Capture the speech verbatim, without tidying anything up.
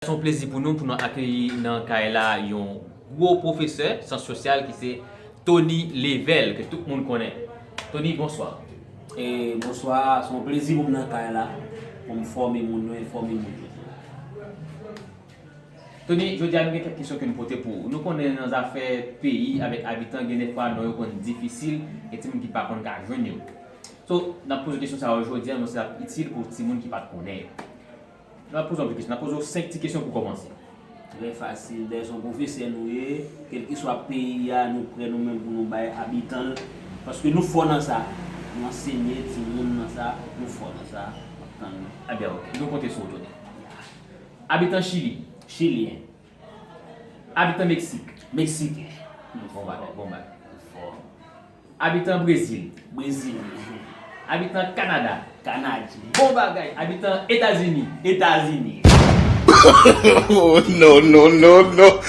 Se yon plezi pou nou pou nou akeyi nan kay la yon gwo pwofesè syans sosyal ki se Tony Level, ke tout moun konnen. Tony, bonswa. E bonswa, se yon plezi pou m nan kay la, pou m fòme moun yo, enfòme moun yo. Tony, jodi a nou gen kèk kesyon ke nou pote pou ou. Nou konnen nan zafè peyi avèk abitan, gen defwa non yo konn difisil, gen timoun ki pa konn ka jwenn yo. So, n ap poze kesyon sa yo jodi a, nou se ap itil pou timoun ki pa t konnen yo. N ap poze yon ti kesyon, n ap poze w senk ti kesyon pou kòmanse. Trè fasil, dayè se yon pwofesè nou ye, kèlkeswa peyi a, nou prè nou menm pou nou bay abitan l, paske nou fò nan sa. Nou ansenye timoun nan sa, nou fò nan sa, n ap tann nou. Ebyen, ok, nou konte sou ou, Tony. Abitan Chili. Chilyen. Abitan Meksik. Meksiken. Bon bagay, bon bagay. Fò. Abitan Brezil. Brezil. Abitan Kanada. Kanadyen. Bon bagay. Abitan Etazini. Etazini. Oh, no, no, no, no.